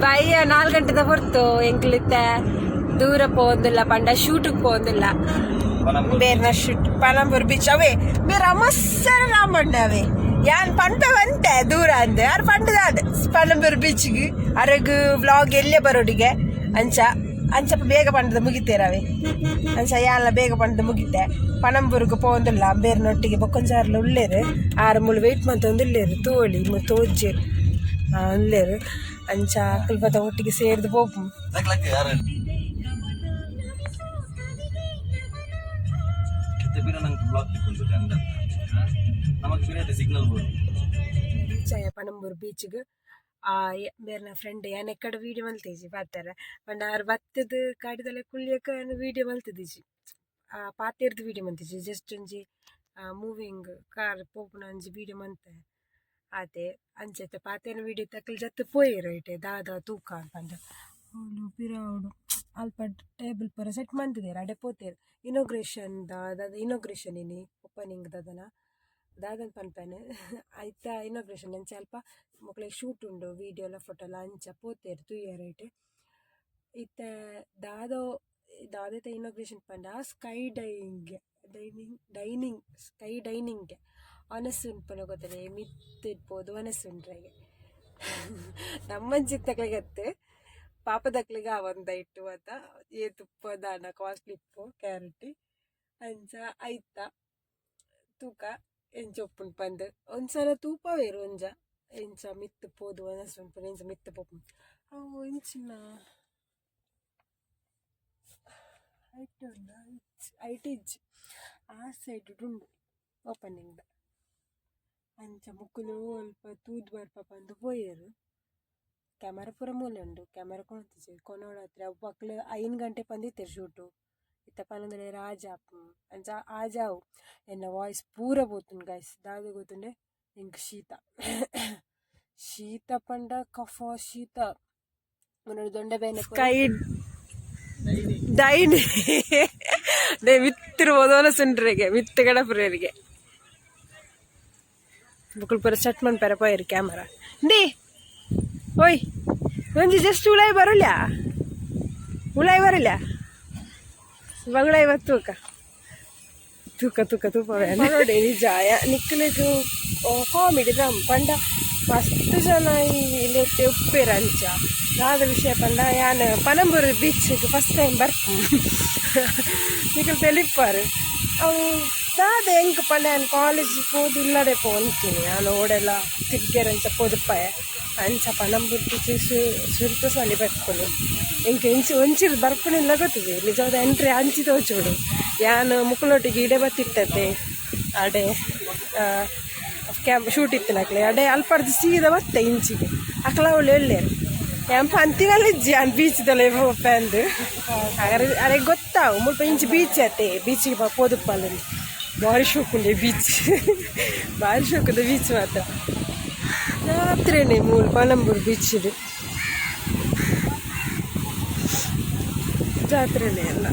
ಬಯ್ಯ 4 ಗಂಟೆದ ಹೊರ್ತು ಎಂಕ್ಲಿತ್ತೆ ದೂರ ಪೋಂದಿಲ್ಲ ಪಂಡ ಶೂಟಿಗೆ ಪೋಂದಿಲ್ಲ. ಬೇರ್ನ ಶೂಟ್ ಪನಂಬೂರ್ ಬೀಚ್ ಅವೇ ಬೇರೆ ಮಸ್ಸರ ರಾಮಂಡ ಅವೇ ಯಾನ್ ಪಂಪೆ ಬಂತೆ ದೂರ ಅಂದೆ ಯಾರು ಪಂಡದಾದ ಪನಂಬೂರ್ ಬೀಚ್ಗೆ ಅರಗು ವ್ಲಾಗ್ ಎಲ್ಲೇ ಬರೋಡಿಗೆ ಅಂಚ ಅಂಚಪ್ಪ ಬೇಗ ಪಂಡದ ಮುಗಿತೇರವೆ ಅಂಚ ಯಾನ್ಲ ಬೇಗ ಪಂಡದ ಮುಗಿತೆ ಪನಂಬೂರ್ಗೆ ಪೋಂದಿಲ್ಲ. ಬೇರ್ನೊಟ್ಟಿಗೆ ಬೊಕ್ಕೊಂಜಾರ್ಲ ಉಳ್ಳೇರು ಆರು ಮುಳು ವೆಯ್ಟ್ ಮಂತೊಂದು ಉಳ್ಳೇರು ತೋಳಿ ತೋಜ್ಜೇರು ಉಳ್ಳೇರು ಅಂಚ ಅಕಲ್ಪದ ಒಟ್ಟಿಗೆ ಸೇರ್ದು ಪೋಪು. ಬೀಚ್ ಪನಂಬೂರ್ ಬೀಚ್ಗೆ ಬೇರ್ನ ಫ್ರೆಂಡ್ ಯಾನ್ ಎಕ್ಕಡ ವೀಡಿಯೋ ಮಲ್ತೇಜಿ ಪಾತೆರ ಪಂಡ ಆರ್ ಬತ್ತದ ಕಾಡಿದಲೆ ಕುಳ್ಳಿಯಕ್ಕ ಯಾನ್ ವೀಡಿಯೋ ಮಲ್ತದಿಜಿ ಪಾತೆರ್ದು ವೀಡಿಯೋ ಮಲ್ತಿಜಿ ಜಸ್ಟ್ ಒಂಜಿ ಮೂವಿಂಗ್ ಕಾರ್ ಪೋಪುನ ಒಂಜಿ ವೀಡಿಯೋ ಮಂತೆ ಆತೆ ಅಂಚೆತೆ ಪಾತೆರ್ನ ವೀಡಿಯೋ ತಕಲ್ ಜತ್ತು ಪೋಯೆರ್ ಐಟೆ ದಾದ ತೂಕ ಪಂದ್ ಅವ್ಲು ಪಿರವುಡು ಅಲ್ಪ ಟೇಬಲ್ ಪೂರ ಸೆಟ್ ಮಂತಿದೆರ್ ಅಡೆ ಪೋತೆರ್ ಇನೋಗ್ರೇಷನ್ ದಾದ ಇನೋಗ್ರೇಷನ್ ಇನಿ ಓಪನಿಂಗ್ ದಾದನ ದಾದನ್ ಪನ್ಪೆನೆ ಐತ ಇನೋಗ್ರೇಷನ್ ಅಂಚ ಅಲ್ಪ ಮೊಕ್ಲೆಗ್ ಶೂಟ್ ಉಂಡು ವೀಡಿಯೋ ಲ ಫೋಟೋ ಲ ಅಂಚ ಪೋತೆರ್ ತೂಯೆರ್ ಐಟ್. ಇತ್ತೆ ದಾದೋ ದಾದೆತ ಇನೋಗ್ರೇಷನ್ ಪಂಡ sky dying dining dining sky dining ವನಸ್ ಉನ್ಪುನ ಗೊತ್ತಲೆ ಮಿತ್ತ್ ಇರ್ಬೋದು ವನಸ್ ಉಂಡ್ರೆಗೆ ನಮ್ಮಂಚಿತ್ತಕ್ಲೆಗ್ ಅತ್ತ್ ಪಾಪದಕ್ಲೆಗ್ ಆವಂದ ಇಟ್ಟು ಮಾತ ಏತ್ ಉಪ್ಪು ದಾನ ಕಾಸ್ಟ್ಲಿ ಇಪ್ಪು ಕ್ಯಾರೆಟಿ ಅಂಚ ಐತ ತೂಕ ಎಂಚ ಉಪ್ಪುಂಡು ಪಂದ್ ಒಂದ್ಸಲ ತೂಪವೇರು ಒಂಜ ಎಂಚ ಮಿತ್ತ್ ಪೋದು ವನಸ್ ಉನ್ಪುನ ಎಂಚ ಮಿತ್ತ್ ಪೋಪುಂಡು ಅವು ಎಂಚಿನ ಐಟ್ ಉಂಡು ಐಟ್ ಇಜ್ಜಿ ಆ ಸೈಡ್ ಉಂಡು ಓಪನಿಂಗ್ ಅಂಚ ಮೊಕುಲು ಅಲ್ಪ ತೂದು ಬರ್ಪ ಪಂದ್ ಪೋಯೆರ್. ಕ್ಯಾಮರಾ ಪೂರ ಮೂಲೆ ಉಂಡು ಕ್ಯಾಮರಾ ಕೊನೊತಿಜೆರ್ ಕೊನೊಡಾತ್ರೆ ಅವು ಅಕ್ಲು 5 ಗಂಟೆ ಪಂದಿತ್ತೆರ್ ಶೂಟು ಇತ್ತೆ ಪನೊಂದುಲ್ಲೆರ್ ಆಜಾಪ್ ಅಂಚ ಆಜಾವು. ಎನ್ನ ವಾಯ್ಸ್ ಪೂರ ಪೋತುಂಡು ಗೈಸ್ ದಾದ ಗೊತ್ತುಂಡೆ ಎಂಕ್ ಶೀತ ಶೀತ ಪಂಡ ಕಫ ಶೀತ ಮುನ್ನೊಡು ದೊಂಡೆ ಬೇನೆ ಸ್ಕೈ ಡೈನಿ they ಮಿತ್ತಿರ್ಬೋದು ಸುಂಡ್ರೆಗೆ ಮಿತ್ತು ಗಡಪುರೇರಿಗೆ ಬುಕ್ಕುಲು ಪೂರ ಸೆಟ್ ಮನ್ಪೆರೆ ಪೋಯೆರ್ ಕ್ಯಾಮರಾ ಡಿ ಓಯ್ ಒಂಜಿ ಜಸ್ಟ್ ಉಲಾಯಿ ಬರುಲ್ಯಾ ಉಲಾಯಿ ಬರುಲ್ಯಾ ಉಲಾಯಿ ತೂಕ ತೂಕ ತೂಕ ತೂಪ ನೋಡಿ ನಿಜ ನಿಕ್ಲೆಗ್ ಕಾಮಿಡಿ ಡ್ರಮ್ ಪಂಡ ಮಸ್ತ್ ಜನ ಇಂದೆಟ್ ಉಪ್ಪೇರ್ ಅಂಚ ದಾದ ವಿಷಯ ಪಂಡ ಯಾನ್ ಪನಂಬೂರು ಬೀಚ್ಗೆ ಫಸ್ಟ್ ಟೈಮ್ ಬರ್ಪು ನಿಕುಲು ತೆಲಿಪಾರು ಅವು ದಾದ ಎಂಕ್ ಪಂಡ ಯಾನ್ ಕಾಲೇಜ್ ಪೋದು ಇಲ್ಲಡೆ ಪೋಂತೀನಿ ಯಾನ್ ಓಡೆಲ್ಲ ತಿರ್ಗ್ಯರೆ ಅಂಚ ಪೋದುಪ್ಪಯ ಅಂಚ ಪನಂಬೂರು ಬೀಚ್ ಸುರುತ ಸಲಿ ಬರ್ಪುನು ಎಂಕ್ ಎಂಚ ಒಂಚಿರ್ ಬರ್ಪುನಿಲ್ಲ ಗೊತ್ತಿದೆ ನಿಜವಾದ ಎಂಟ್ರಿ ಅಂಚಿ ತೋಚೋಡು ಯಾನ್ ಮುಕುಲೊಟ್ಟಿಗೆ ಇಡೆ ಬತ್ತಿತ್ತತೆ ಅಡೆ ಕ್ಯಾಂಪ್ ಶೂಟ್ ಇತ್ತಿನಕ್ಲೆ ಅಡೆ ಅಲ್ಪರ್ದು ಸೀದಾ ಬತ್ತೆ ಇಂಚಿಗೆ ಅಕ್ಲ ಅವಳು ಎಲ್ಲೇರು ಯಾನ್ ಪಂತಿನಲ್ಲ ಇಜ್ಜಿ ಯಾನ್ ಬೀಚ್ದಲ್ಲ ಪೋಪೆಂದು ಅರೆ ಅರೆ ಗೊತ್ತಾವು ಮುಲ್ಪ ಇಂಚಿ ಬೀಚ್ ಅತ್ತೆ ಬೀಚಿಗೆ ಪೋದುಪ್ಪಲ್ಲ ಭಾರಿ ಶೋಕುಂಡೆ ಬೀಚ್ ಭಾರಿ ಶೋಕುದ ಬೀಚ್ ಮಾತ್ರ ರಾತ್ರಿನೇ ಮೂಲು ಪನಂಬೂರು ಬೀಚ್ ಜಾತ್ರೆನೇ ಅಲ್ಲ.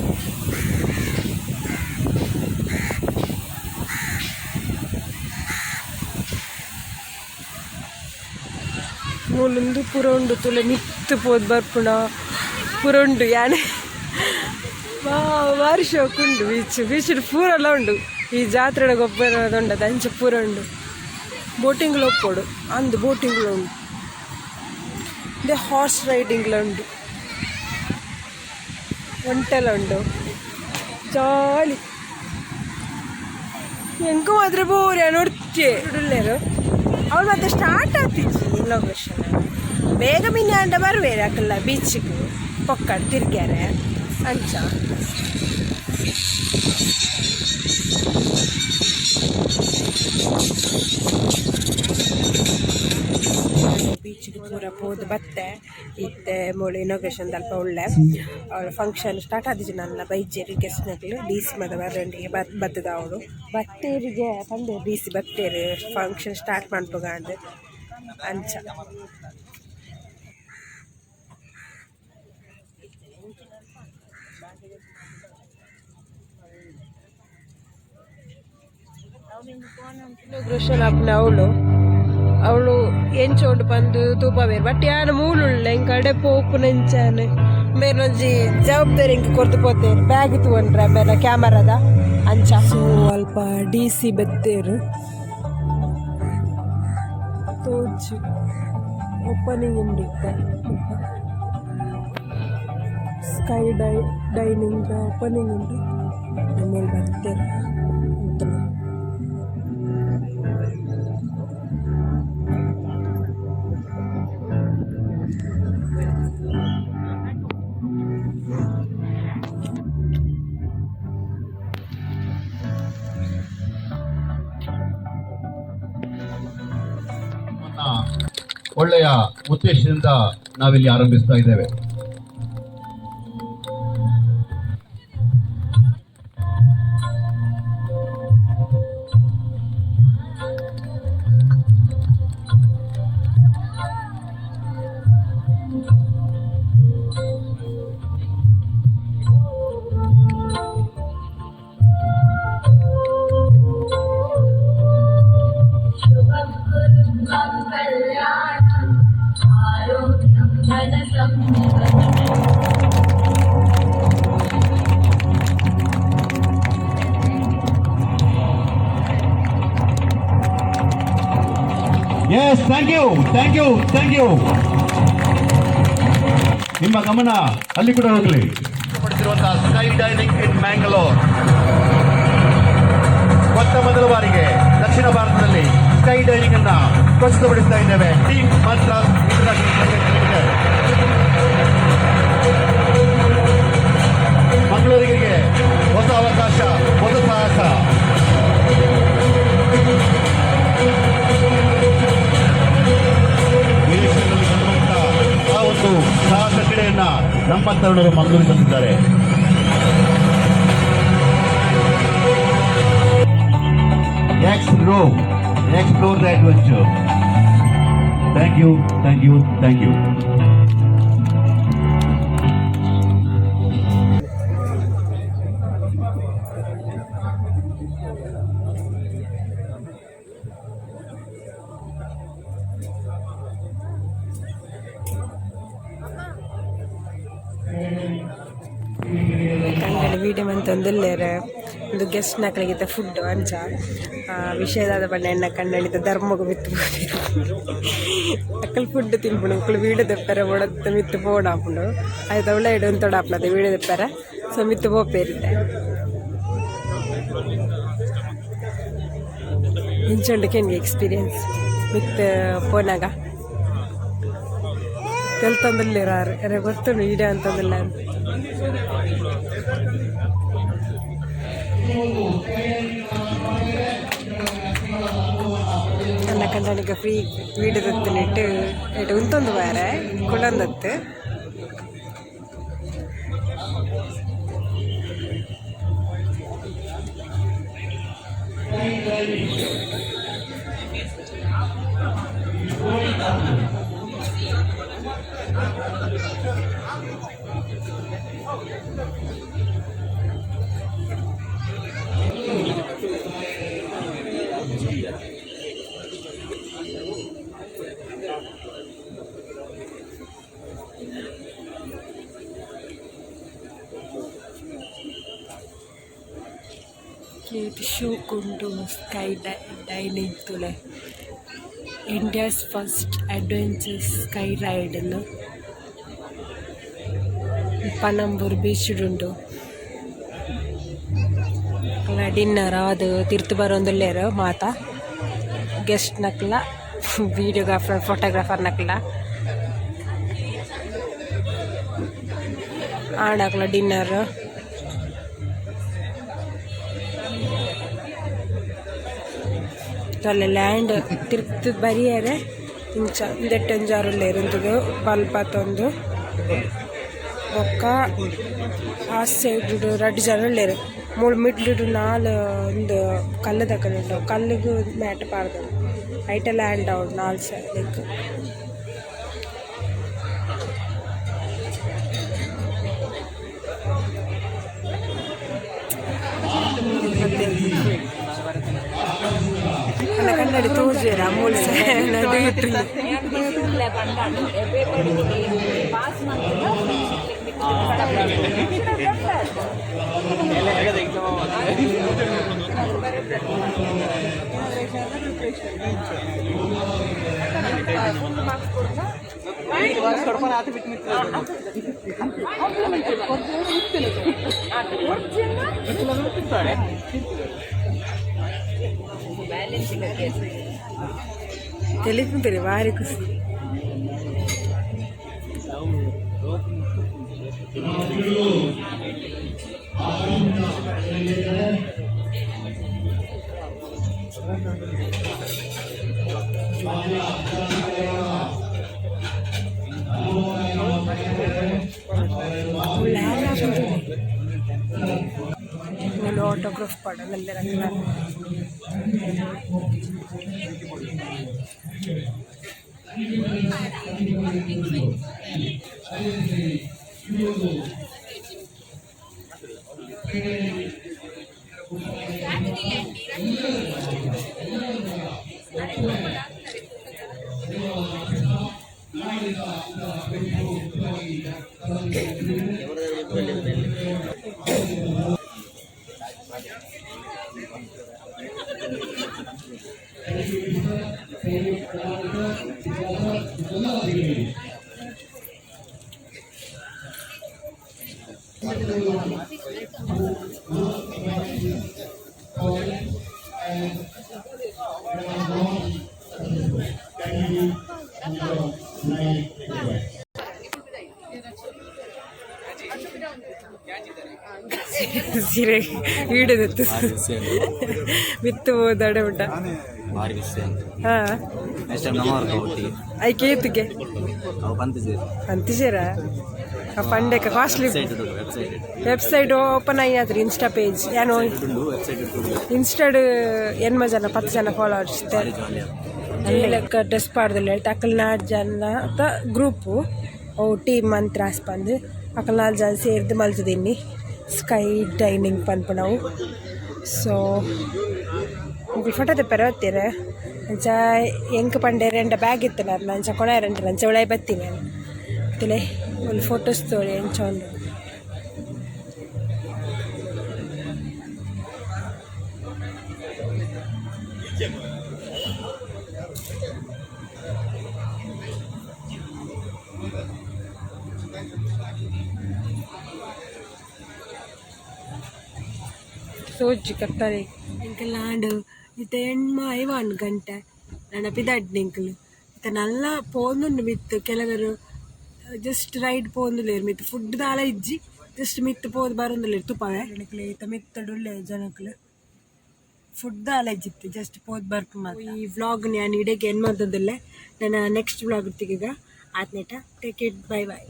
ಮೂಲುಂದು ಪೂರ ಉಂಡು ತುಲೆ ಮಿತ್ತು ಪೋದು ಬರ್ಪುಣ ಪೂರ ಉಂಡು ಯಾನೆ ಭಾರಿ ಶೋಕು ಉಂಡು ಬೀಚ್ ಬೀಚ್ ಪೂರೆಲ್ಲ ಉಂಡು ಈ ಜಾತ್ರೆ ಗೊಬ್ಬರ ಉಂಡು ಅಂಚ ಪೂರ ಉಂಡು ಬೋಟಿಂಗ್ಲ ಒಪ್ಪೊಡು ಅಂದು ಬೋಟಿಂಗ್ಲ ಉಂಡು ಇಂದೆ ಹಾರ್ಸ್ ರೈಡಿಂಗ್ಲ ಉಂಡು ಒಂಟೆಲ ಉಂಡು ಜಾಲಿ ಎಂಕ್ ಮಾತ್ರ ಬೋರ್ ನೋಡ್ತೆ ಉಲ್ಲೇರು ಅವಳು ಮತ್ತೆ ಸ್ಟಾರ್ಟ್ ಆತಿಜ್ಜಿ ಇನಾಗ್ರೇಷನ್ ಬೇಗ ಮಿನಿ ಅಂಡ ಬರ್ವೇರು ಅಕಲ್ಲ ಬೀಚಿಗೆ ಪೊಕ್ಕಡ್ ತಿರ್ಗ್ಯಾರೆ ಅಂಚ ಬೀಚ್ಗೆ ಪೂರ ಪೋದು ಬತ್ತೆ ಇತ್ತೆ ಮೂಲು ಇನಾಗ್ರೇಷನ್ ಅಲ್ಪ ಉಳ್ಳೆ ಅವಳ ಫಂಕ್ಷನ್ ಸ್ಟಾರ್ಟ್ ಆದಿಜಿ ನನ್ನ ಬೈಜೇರಿ ಗೆಸ್ಟ್ನಕ್ಲು ಡಿ ಸಿ ಮದ ಬರಂಡಿಗೆ ಬತ್ತದ ಅವಳು ಬತ್ತೇರಿಗೆ ಪಂಡೆ ಡಿ ಸಿ ಬತ್ತೇರು ಫಂಕ್ಷನ್ ಸ್ಟಾರ್ಟ್ ಮನ್ಪುಗ ಅಂದ್ ಅಂಚ. ಇನಾಗ್ರೇಷನ್ ಆಪುನ ಅವಳು ಅವಳು ಎಂಚೋಂಡು ಪಂದು ತೂಪವೇರು ಬಟ್ ಯಾನ ಮೂಲುಳ್ಳೆ ಇಂಕ ಅಡೆ ಪೋಪುನಂಚಾನೆ ಮೇರೊಂಜಿ ಜವಾಬ್ದಾರಿ ಇಂಕ ಕೊರ್ದು ಪೋತೇರು ಬ್ಯಾಗ್ ತೂವನ್ರ ಮೇರ ಕ್ಯಾಮರಾದ ಅಂಚ. ಸೊ ಅಲ್ಪ ಡಿ ಸಿ ಬೆತ್ತೇರು ತೋಜು ಓಪನಿಂಗ್ ಉಂಡು ಇತ್ತೆ. ಸ್ಕೈ ಡೈನಿಂಗ್ ಓಪನಿಂಗ್ ಉಂಡು. ಆಮೇಲೆ ಬತ್ತೇರು ಉಂತುನ. ಒಳ್ಳೆಯ ಉದ್ದೇಶದಿಂದ ನಾವಿಲ್ಲಿ ಆರಂಭಿಸ್ತಾ ಇದ್ದೇವೆ. कल्याणम् आरोग्यं धनसम्पदम्. Yes, thank you, thank you, thank you. ನಿಮ್ಮ ಗಮನ ಅಲ್ಲಿ ಕೂಡ ಹೋಗಲಿ. ಪಡಿಸಿರುವಂತಹ ಸ್ಕೈ ಡೈನಿಂಗ್ ಇನ್ ಮ್ಯಾಂಗ್ಳೂರ್, ಮೊಟ್ಟ ಮೊದಲ ಬಾರಿಗೆ ದಕ್ಷಿಣ ಭಾರತದಲ್ಲಿ ಸ್ಕೈ ಡೈನಿಂಗ್ ಅನ್ನ ಪ್ರಸ್ತುತಪಡಿಸ್ತಾ ಇದ್ದೇವೆ. Team Madras international private limited. ಮಂಗಳೂರಿಗೆ ಹೊಸ ಅವಕಾಶ, ಹೊಸ ಸಾಹಸ. ವಿದೇಶದಲ್ಲಿ ಕಂಡುಬಂತ ಆ ಒಂದು ಸಾಹಸ ಕ್ರೀಡೆಯನ್ನ ನಮ್ಮ ತರುಣರು ಮಂಗಳೂರಿಗೆ ತಂದಿದ್ದಾರೆ. X ro explore the adventure. Thank you, thank you, thank you. ಕಂಡಳಿ ವೀಡಿಯೋ ಮಂತೊಂದುಲ್ಲೆರ್. ಉಂದು ಗೆಸ್ಟ್ ನಕ್ಲೆಗಿತ್ತ ಫುಡ್ ಅಂಚ. ವಿಷಯದಾದ ಪಂಡ ಎನ್ನ ಕಣ್ಣಳಿತ ಧರ್ಮಗ್ ಮಿತ್ತ್ ಪೋಪೆರ್. ಅಕುಲು ಫುಡ್ ತಿನ್ಪುಂಡು, ಅಕುಲು ವೀಡಿಯೋ ದೆಪ್ಪರೆ ಬೋಡತ್ತ ಮಿತ್ತ್ ಪೋಡಾಪುಂಡು. ಐತ ಉಲಯಿಡ್ ಉಂತೊಡಾಪುಂಡು ವೀಡಿಯೋ ದೆಪ್ಪರೆ. ಸೊ ಮಿತ್ತ್ ಪೋಪೆರ್ ಇತ್ತೆ. ಇಂಚ ಉಂಡು ಕೆನ್ಗೆ ಎಕ್ಸ್ಪೀರಿಯನ್ಸ್ ಮಿತ್ತ್ ಪೋನಾಗ. ತೆಲ್ತೊಂದುಲ್ಲೆರ್ ಆರ್. ಎರೆ ಗೊತ್ತುಂಡು ವೀಡಿಯೋ ಅಂತೊಂದುಲ್ಲ. ಅಲ್ಲ ಕಂಡನಿಗ ಫ್ರೀ ವೀಡಿಯೋ ದೆತ್ತುನಿಟ್ ಐಟ್ ಉಂತೊಂದು ಬಾರೆ ಕುಲೊಂದತ್ತು. ಶೋಕುಂಡು ಸ್ಕೈ ಡೈನಿಂಗ್ ತೂಲೆ. India's first adventure sky ride ನು. ಪನಂಬೂರು ಬೀಚ್ ಉಂಡು. ಡಿನ್ನರ್ ಆದ್ ತಿರ್ತ್ ಬರೊಂದುಲ್ಲೆರ್ ಮಾತ ಗೆಸ್ಟ್ ನಕ್ಲ, ವಿಡಿಯೋಗ್ರಾಫರ್, ಫೋಟೋಗ್ರಾಫರ್ ನಕ್ಲ. ಆಂಡಕ್ಲ ಡಿನ್ನರ್. ತೋಲೆ ಲ್ಯಾಂಡ್ ತಿರ್ತ್ ಬರಿಯರೆ ಇಂಚ ಉಂದೆಟ್ ಒಂಜಾರ್ ಉಲ್ಲೆರ್ ಉಂತುದು ಬಲ್ಬ್ ಪತೊಂದು. ಬೊಕ್ಕ ಆ ಸೈಡ್ ರಡ್ಡ್ ಜನ ಉಲ್ಲೆರ್. ಮೂಲು ಮಿಡ್ಲ್ ಡ್ ನಾಲ್ ಉಂದು ಕಲ್ಲ್ ದಕುಲು ಕಲ್ಲುಗು ಮ್ಯಾಟ್ ಪಾಡ್ದೆರ್. ಐತ ಲ್ಯಾಂಡ್ ಆವೊಡು ನಾಲ್ ಸೈಡ್. ನನ್ನ ಕನ್ನಡಿ ತೋಜುವೆರ ಅಮೂಲ್ ನಡುವಿಟ್ಟು. ತೆಲಿಪುಂತಾರೆ ಬಾರಿ ಖುಷಿ. ಆಟೋಗ್ರಾಫ್ ಪಾಡ ನಲ್ಲ. ಸೀರೆ ವೀಡಿಯೋದಿತ್ತು ಮಿತ್ತು ದಡ ಉಂಟ. ಭಾರಿ ಖುಷಿ. ಹಾ. ನೆಕ್ಸ್ಟ್ ಟೈಮ್ ನಮ್ಮ ಒಟ್ಟಿಗೆ. ಐಕೆ ಏತಿಗೆ? ಅವು ಬಂತಿದ್ದೀರಿ. ಅಂತಿಜೇರ ಪಂಡೆಕ costly. Website website. Website open ಆಯ್ತು, ಇನ್ಸ್ಟಾ ಪೇಜ್ ಏನು? ಉಂಟು, ವೆಬ್ಸೈಟ್ ಉಂಟು. ಇನ್ಸ್ಟಾಡ್ ಎನ್ಮ ಜನ, 10 ಜನ ಫಾಲೋವರ್ಸ್. ಭಾರಿ ಜಾಲಿ. ಲೆಕ್ಕ ಡ್ರೆಸ್ ಪಾಡ್ದಿಲ್ಲ. ಅಕಲ್ ನಾಲ್ಕು ಜನ ಗ್ರೂಪು ಅವು ಟೀಮ್ ಮಂತ್ರಾಸ್ ಬಂದು ಅಕಲ್ ನಾಲ್ಕು ಜನ ಸೇರ್ದು ಮಲ್ತದಿನ್ನಿ ಸ್ಕೈ ಡೈನಿಂಗ್ ಪನ್ಪುನವು. ಸೊ ಮೊಕುಲು ಫೋಟೋ ತೆಪ್ಪರೆ ಬತ್ತೀರ. ಅಂಚ ಎಂಕ್ ಪಂಡೆ ರೆಂಡ ಬ್ಯಾಗ್ ಇತ್ತಲ್ಲ, ಅಂಚ ಕೊಣಾಯರಂಟ ಅಂಚ ಒಳಗೆ ಬತ್ತೀನಿ ತಲೆ. ಒಂದು ಫೋಟೋಸ್ ತೋಳಿ ಅಂಚ ಒಂದು. ಸೋಜಿ ಕತ್ತಾರೆ ಎಂಕಲ್ ಆಂಡ್. ಇತ್ತೆ 8, 50 ಗಂಟೆ. ನನ ಪಿದಾಡ್ನೆ ಎಂಕುಲು. ಇತ್ತೆ ನಲ್ಲ ಪೋಂದುಂಡು ಮಿತ್ತು. ಕೆಲವರು ಜಸ್ಟ್ ರೈಡ್ ಪೋಂದುಲ್ಲೆರ್ ಮಿತ್ತು. ಫುಡ್ ದಾಲ ಇಜ್ಜಿ, ಜಸ್ಟ್ ಮಿತ್ತು ಪೋದು ಬರೋಂದುಲ್ಲೆರ್ ತುಪವೆ ಎಂಕುಲು. ಇತ್ತೆ ಮಿತ್ತಡುಲ್ಲೆ ಜನಕುಲು. ಫುಡ್ ದಾಲ ಇಜ್ಜಿತ್ತು, ಜಸ್ಟ್ ಪೋದು ಬರ್ಪು. ಈ ವ್ಲಾಗ್ ನಾನು ಇಡೆಗೆ ಏನು ಮಂತೊಂದುಲ್ಲೆ. ನನ್ನ ನೆಕ್ಸ್ಟ್ ವ್ಲಾಗ್ ತಿಕ್ಕಿಗ. ಆತ್ನೇಟ ಟೇಕ್ it, bye bye.